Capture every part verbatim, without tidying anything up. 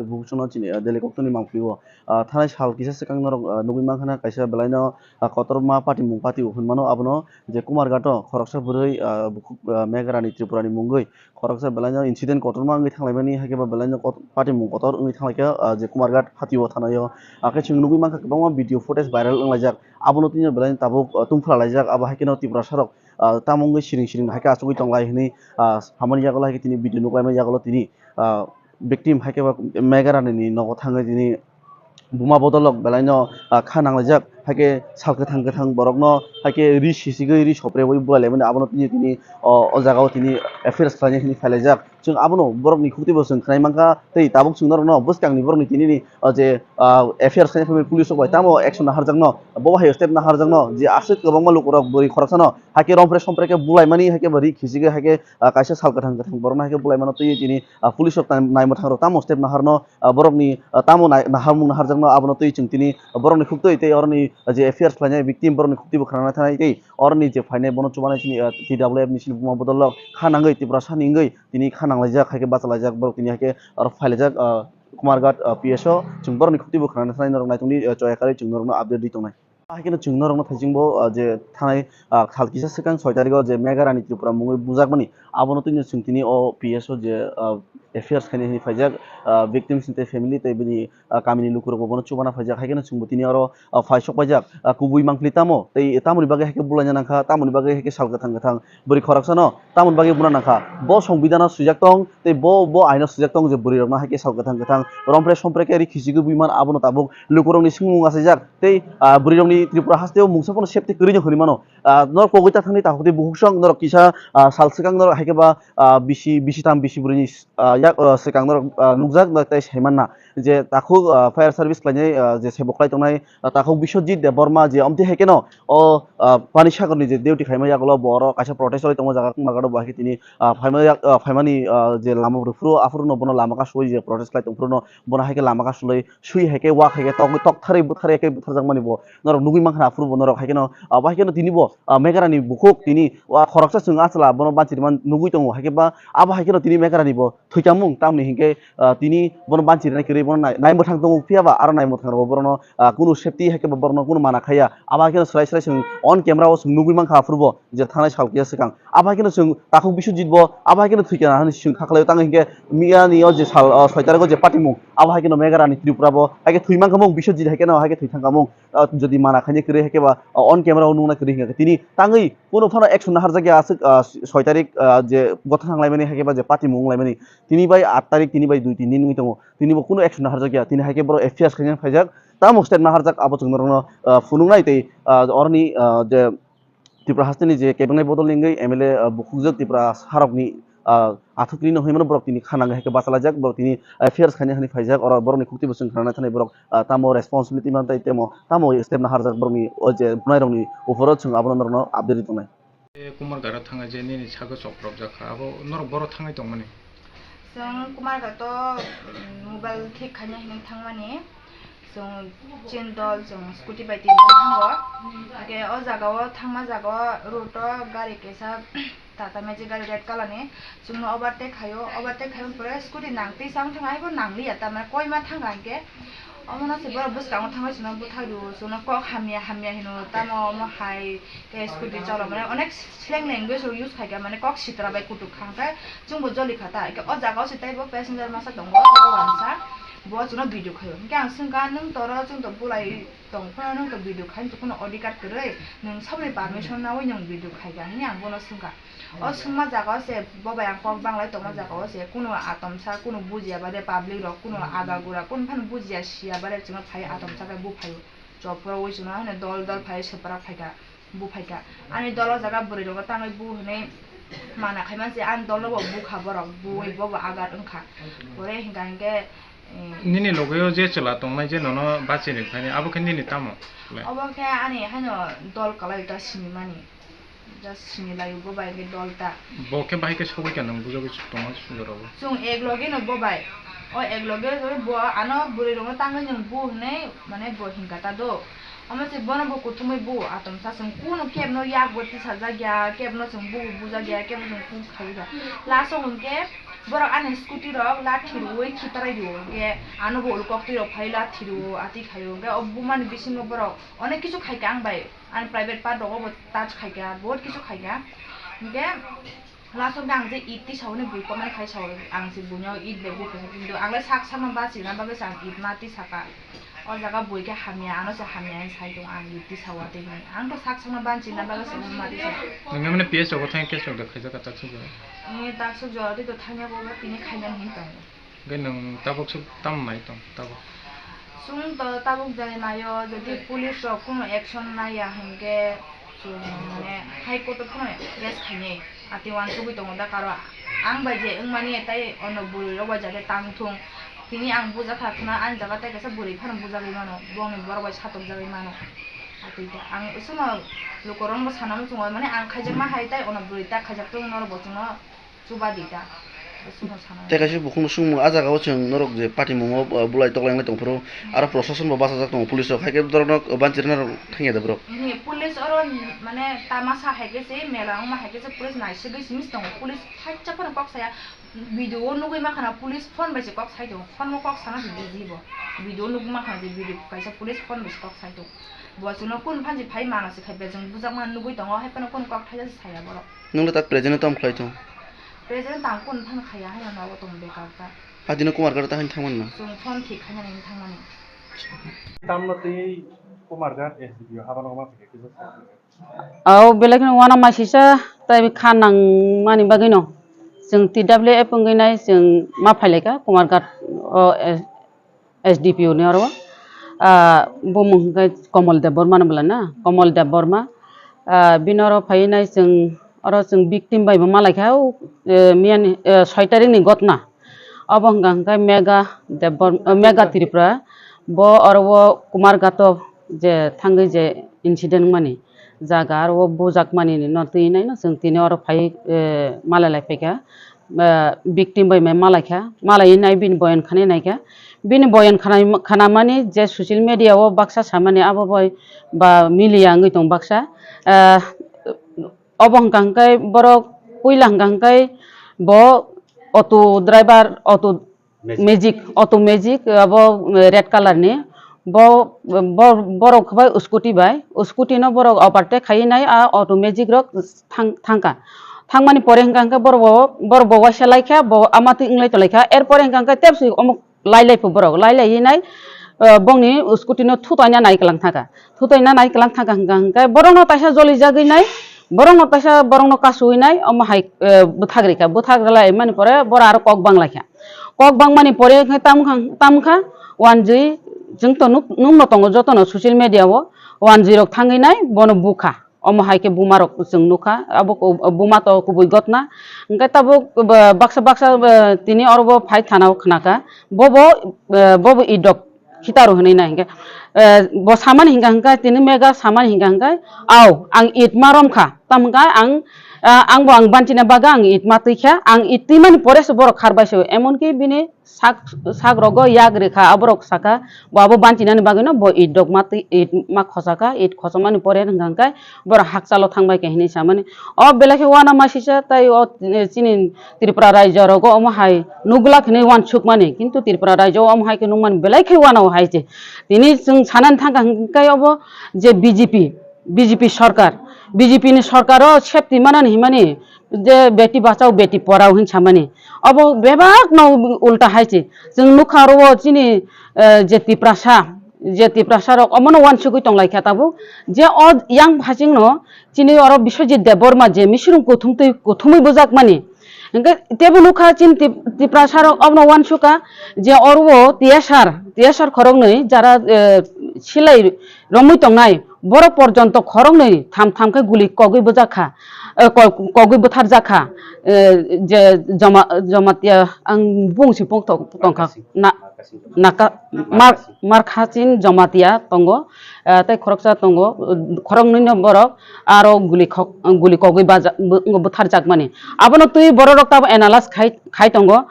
Bukuchungno chini, ah, Delhi koktwni mangpili o, ah, thanai sal kisa swkang norok, ah, nugwi mankha na kaisa belaino, ah, kotorma patimung patio hinmano abono je Kumarghat o khoroksa bwrwi, ah, bukhuk, ah, Megharani Tripurani mungwi khoroksa belaino incident kotorma wngwi thanglaimani, haikhe bo belaino kot-, patimung kotor wngwi thanglaikha, ah, je Kumarghat patio thanai o. Hakhe chwng nugwi mankha kwbangma video footage viral wnglaijak, abono tini belaino tabuk, ah, tungphra laijak, abo haikhe no Tiprasa rok, ah, tamo wngwi siring siring haikhe achugwi tonglai hwnwi, ah, samani yagulo haikhe tini video nuklaimani yagulo tini, ah, victim haikhe bo Megharani ni nogo thangwi tini buma bodolrok belaino, ah, kha nanglaijak, haikhe sal kwthang kwthang borokno haikhe ri sisigwi ri soprewi bulai laimani abono tini tini o, o jagao tini F I R khlaina hwnwi phailaijak. Chwng abono borokni khukti bo chwng khwnai mankha tei tabuk chwng norokno bwskangni borokni tinini o je, ah, F I R khlaina phaiwi police rok bai tamo action naharjakno bo hai step naharjakno je aswk kwbangma lukurok bwrwi khoroksano haikhe rompre sompre khe bulaimani haikhe bo ri khisigwi haikhe, ah, kaisa sal kwthang kwthang borokno haikhe bulaimano twiwi tini, ah, police rok tai naimwthang rok tamo step naharno, ah, borokni, ah, tamo nai-, naharmung naharjakno abono twi chwng tini, ah, borokni khuktwi tei oroni, ah, je F I R khlainai victim borokni khuktwi bo khwnana thanai tei oroni je phainai bono chubanai chini, ah, T W F ni chini buma bodolrok kha nangwi Tiprasa ni wngwi tini kha nanglaijak, haikhe bachalaijak borok tini haikhe oro phailaijak, ah, Kumarghat, ah, P S o chwng borokni khuktwi bo khwnana thanai norok naitongdi, ah, choya karwi chwng norokno update rwi tongnai. Haikhe no chwng norokno thaisingbo, ah, je thanai, ah, sal kisa swkang soi tarikh o je Megharani Tripura mungwi bujakmani, abono twino chwng tini o P S o je, ah, F I R khaina hwnwi phaijak, ah, victims ni tei family tei bini, ah, kamini lukurokbo bono chubana phaijak, haikhe no chwngbo tini oro, ah, phaisok paijak, ah, kubui mangpili tamo tei tamoni bagwi haikhe bulaina nangkha, tamoni bagwi haikhe sal kwthang kwthang bwrwi khoroksano tamoni bagwi buna nangkha. Bo songbidhano swijak tong tei bo, bo aino swijak tong je bwrwirokno haikhe sal kwthang kwthang rompre sompre khe ri khisigwi buiman abono tabuk lukurokni swngmung achaijak tei, ah, bwrwirokni Tripura hasteo mungsa phano safety kwrwino hwnwi mano. Ah, norok kogwi ta thangni takhuk tei bukhuk song norok kisa, ah, sal swkang norok haikhe ba, ah, bisi, bisi tham bisi bwrwini, ah, yak, ah, swkang norok, ah, nukjak norok tei saimanna je takhuk, ah, fire service khlainai, ah, je sebo khlai tongnai, ah, takhuk Biswajit Debbarma je omtwi hai kheno o, ah, Panisagarni je duty khaima yagulo bo oro kaisa protest rwi tongo jaga Kumarghat o bo hai khe tini, ah, phaima yak, ah, phaimani, ah, je lama rwphuru aphuru no bono lama kasu je protest khlai tongphuru no bono hai khe lama kasu swi hai khe wak hai khe tok, tok tharwi butharwi hai khe butharjakmani bo norok nugwi mankha aphuru bo norok hai kheno, ah, bo hai kheno tini bo, ah, Megharani bukhuk tini, ah, khoroksa chwng achwla bono banchirima nugwi tongo hai khe ba abo hai kheno tini Megharani bo thwikamung tamni hinkhe, ah, tini bono banchirina kwrwi bono nai, naimwthang tongo phiya ba aro naimwthang rok bo borokno, ah, kunu safety hai khe bo borokno kunu mana khaiya abo hai kheno swrai swrai chwng on camera o chwng nugwi mankha aphuru bo je thanai sal kisa swkang. Abo hai kheno chwng takhuk Biswajit bo abo hai kheno thwikha hwnwi chwng kha khlaio, tamo hinkhe miyani o je sal, o, soi tarikh o je patimung, abo hai kheno Megharani Tripura bo hai khe thwi mankha mung, Biswajit hai kheno hai khe thwi thangkha mung, o, jodi mana khaina kwrwi hai khe ba, o, on camera o nukna kwrwi hinkha khe tini tangwi kuno phano action naharjakya aswk, o, soi tarikh, o, je gotha thanglaimani hai khe ba je patimung wnglaimani tini bai aat tarikh tini bai dui tin din wngwi tongo, tini bo kuno action naharjakya tini hai khe borok F I R khaina phaijak tamo step naharjak abo chwng norokno, o, phunuknai tei, o, oroni, o, je Tripura hasteni je kebengnaini bodol wngwi M L A, ah, bukhukjak Tripura sarokni, ah, athukni no hwnwi mano borok tini kha nangwi hai khe bachalaijak, borok tini, ah, F I R khaina hwnwi phaijak, oro borokni khukti bo chwng khna nai thani borok, ah, tamo responsibility man tai tamo, tamo step naharjak borokni o je bwnairokni uphoro chwng abono norokno update rwi tongnai. E Kumarghat o thangwi je nini sago chopropjak kha, abo norok boro thangwi tongmani? Chwng Kumarghat o, mm, mobile thik khaina hinwi thangmani. Chwng chini dol chwng scooty bai tinjon thango. Hwnkhe o jaga o thangma jaga o road o gari kaisa Tata Magic gari red colour ni. Chwngno overtake khaio, overtake khaiyoni pore scooty nang twi chang thangkha, haibo nangliya, tamani koima thangkha hinkhe. Omono se borok bwskango thangwi chwngno bwthai rwo, chwngno kok hamya hamya hino, tamo omo hai khe scooty cholomani onek slang language rok use khaikha, mane kok sitra bai kutuk kha, hwnkhe chwngbo joli kha ta. Hwnkhe o jaga o se teibo passenger masa tongo, o uansa bo chwngno video khaio. Hwnkhe ang swngkha, "Nwng toro chwngno bulai tong phano nwng to video khaina to kuno odhikar kwrwi, nwng saboni permission naui nwng video khaikha?" hinwi ang bono swngkha. O swngma jaga o se bo bai ang kok banglai tongma jaga o se kuno atomsa kuno bujiya bade public rok kuno aga gura kun phano bujiya siya bade chwngno phai atomsa khe buphaio. Chopro wi chwngno hino dol dol phai swprak phaikha, buphaikha. Ani dol o jaga bwrwi rogo tangwi bu hinwi mana khai manse ani dol no bo bukha borok buwi bobo agar wngkha. Pore hinka hinkhe, eh, nini loge o je chwla tongnai je nono bachini phaini abo khe nini tamo? Obo khe ani haino dol kwlai ta sinimani. Just sini laio bo bai khe dol ta. Bo khe bahai khe sogwi kha nwng bujagwi tongma sujaro bo. Chwng ek loge no bo bai. O ek loge bo ano bwrwi rokno tangwi nwng bu hwnwi mane bo hinka ta do. Omo se bono bo kuthumwi bu atom sa chwng kuno kebno yak bo tisajak ya, kebno chwng bu bujak ya, kebno chwng khuk khawi ya. Last o hwnkhe Borok ani scooty rok lathi rwui khitarai rio, hwnkhe ano bo ulo koktwi rok phai lathi rwo, ati khaio, hwnkhe o buma ni bisingo borok onek kisu khaikha ang bai, ani private part rogo bo touch khaikha, bahut kisu khaikha, hwnkhe last o ang je it tisao ni bui komani khai sao, ang se buino it bai bui khaikha, kintu ang le sak sakno bachina bagwi se ang it ma tisaka. O jaga bui khe hamya, ano se hamya hinwi sai tongo, ang it tisao tei hinwi. Ang to sak sakno bachina bagwi se ma tisa. Nang mane P S rok bo thang case rok da khaijak ka tak suk jora. Ni tak suk jora tei to thangya bo tini khainani hin tongo. Hwnkhe nwng tabuk suk tam nai tong tabuk? Chwng to tabuk jai naio, jodi police rok kuno action naiya hinkhe chwng mane High Court o phano case khainai. Ati uansugwi tongo da karo ang bai je wngmani tei ono bwrwi rok bai jate tang thung. Tini ang bujakha khna ani jaga tei kaisa bwrwi phano bujagwi mano, bongni borok bai satokjagwi mano. Ati khe ang chwngno lukurokno sana muchungo mane ang khaijakma hai tei ono bwrwi tak khaijak tongo norok bo chwngno chuba di ta. Chwngno sana. Tei kaisa bukhukno swngmung, ah jaga o chwng norok je patimungo, uh, bulai toklai wngwi tongphuru, aro prosason bo bachajak tongo, police rok hai khe borokno banchirina rok thangya da borok? Hini police oro mane tamasa hai khe se mela wngma hai khe se police naisugwi simi tongo, police thaisa phano kok saya. Video o nugwi mankha na police phone bai se kok sai tongo, phone o kok sana se buji bo. Video o nugwi mankha na je video kaisa police phone bai se kok sai tongo. Bo chwngno kun phansi phai mano se khai bejeng bujakma nugwi tongo, hai phano kun kok thaisa se saya borok. Nwng le tak present o tamo khlai tongo? Present tang kun phan khaya hai no nogo tong bekar ta. Adino Kumar Ghat ta hain thangman no? Chwng phone thik khaina ni thangmani. Tamno tei Kumar Ghat S D P o habano ma phikhe kisa sa. Au belai kheno uanama sisa tai kha nangmani bagwino chwng T W F wngwi nai chwng ma phailaikha Kumar Ghat o, eh, S D P O ni oro, ah, bumung hwnkhe Komol Debbarma no bwla na, Komol Debbarma, ah, bini oro phaiwi nai chwng oro chwng victim bai bo malaikha, o, eh, miyani, eh, soi tarikh ni gotna. Obo hwnka hwnkhe Mega Debbar-, eh, Mega Tripura, bo oro o Kumar Ghat o je thangwi je incident wngmani jaga, aro o bujakmani no twi naino chwng tini oro phai, eh, malai lai phaikha, eh, victim bai mai malaikha, malaiwi nai bini boyan khanai naikha, bini boyan khanai, khanamani je social media o baksa samani abo bai ba miliya wngwi tong baksa, eh, Obo hwnka hwnkhe borok puila hwnka hwnkhe bo auto driver, auto Magic. Magic, auto magic, abo red colour ni. Bo, bo, borok bai scooty bai, scooty no borok overtake khai nai, a auto magic rok thang, thangkha. Thangmani pore hwnka hwnkhe borok bo, borok bo waisa laikha, bo ama twi wnglai tonglaikha. Er pore hwnka hwnkhe tebsi omo Lai lai phu borok, lai lai nai, eh, bongni scooty no thutoina nai kwlang thangkha. Thutoina nai kwlang thangkha hwnkha hwnkhe borokno taisa joli jagwi nai, borokno taisa borokno kasui nai, omo hai, eh, bwthak rikha. Bwthak rwlai mani pore boro aro kok bang laikha. Kok bang mani pore khe tam kha, tam kha, wanjwi chwng to nuk, nukno tongo jotono social media o, wanjwi rok thangwi nai bono bukha. Omo hai khe buma rok chwng nukha, abo ku-, buma to kubui gotna. Hwnkhe tabuk ba-, baksa baksa, ba, tini oro bo phai thana o khnakha. Bobo, ba, bobo idok khitaru hwnwi nai hwnkhe, eh, bo samani hwnkha hwnkhe, tini mega samani hwnkha hwnkhe, "Au, ang it ma romkha." Tamo hwnkha ang, ah, ang bo ang banchina bagwi ang it ma twikha. Ang it twimani pore se borok kharbai se, emonki bini sak, sak rogo yak rikha, aborok saka, bo abo banchinani bagwino bo it rok ma twi, it ma khosaka, it khosomani pore hwnka hwnkhe borok hakchalo thangbai khe hinwi samani. O belai khe uanama sisa, tai o, eh, chini Tripura raijo rogo omo hai nukglak hinwi uansukmani, kintu Tripura raijo o omo hai khe nukmani belai khe uanao hai se. Tini chwng sanani thangkha hwnkhe obo je B J P, B J P sorkar, B J P ni sorkar o safety manani hinmani je beti bachao beti porao hin samani. Obo bebak no ulta hai se. Chwng nukha oro o chini, eh, je Tiprasa, je Tiprasa rok omono uansugwi tonglaikha tabuk. Je o yang phasing no chini oro Biswajit Debbarma je misirung kuthum twi kuthumwi bujakmani. Hwnkhe tebo nukha chini Tip-, Tiprasa rok obono uansukha je oro o T S R, T S R khoroknwi jara, eh, silai romwi tongnai. Borok porjonto khoroknwi tham tham khe guli kogwi bwjakha, eh, ko-, kogwi bwtharjakha, eh, je Joma-, Jamatia, ang bung si pung tong-, tongkha, na-, naka, mar-, markhachin Jamatia tongo, eh, tei khoroksa tongo, eh, khoroknwino borok aro guli khok-, guli kogwi baja-, bw-, bwtharjakmani. Abono twi bororok tabo analyze khai, khai tongo.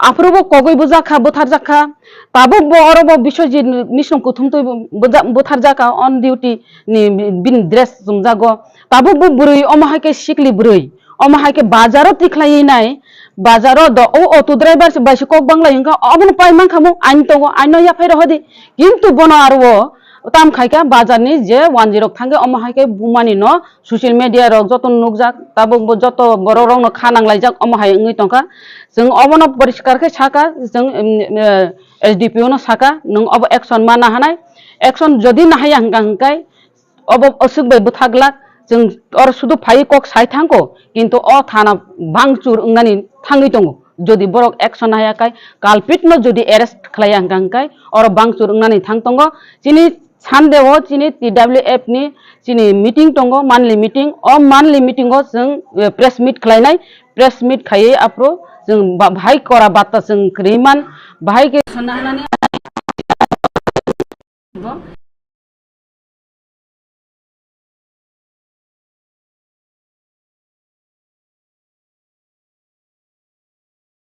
Aphuru bo kogwi bwjakha, bwtharjakha. Tabuk bo oro bo Biswajit misrung kuthum twi bwja-, bwtharjakha, on duty ni bini dress chumjago. Tabuk bo bwrwi omo hai khe sikli bwrwi. Omo hai khe bazaro tikhlaiwi nai, bazaro do o auto driver se bai se kok banglai wngkha, omono pai mankha mo, ain tongo, aino yaphai rohodi. Kintu bono aro o tam khaikha bazarni je wanjwi rok thangkhe omo hai khe bumani no social media rok joto nukjak, tabuk bo joto borok rokno kha nanglaijak omo hai wngwi tongkha. Chwng omono poriskar khe saka, chwng, em, eh, S D P O no saka, nwng obo action ma nahanai, action jodi nahaya hwnkha hwnkhe, obo aswk bai bwtha glak, chwng oro sudu phaiwi kok sai thangkho, kintu o thana bangchur wngnani thangwi tongo. Jodi borok action haya khai, culprit no jodi arrest khlaiya hwnkha hwnkhe, oro bangchur wngnani thang tongo. Chini Sunday o chini T W F ni chini meeting tongo, monthly meeting. O monthly meeting o chwng, eh, press meet khlainai, press meet khaiwi aphuru chwng ba-, bahai kora batta chwng kwrwi man, bahai khe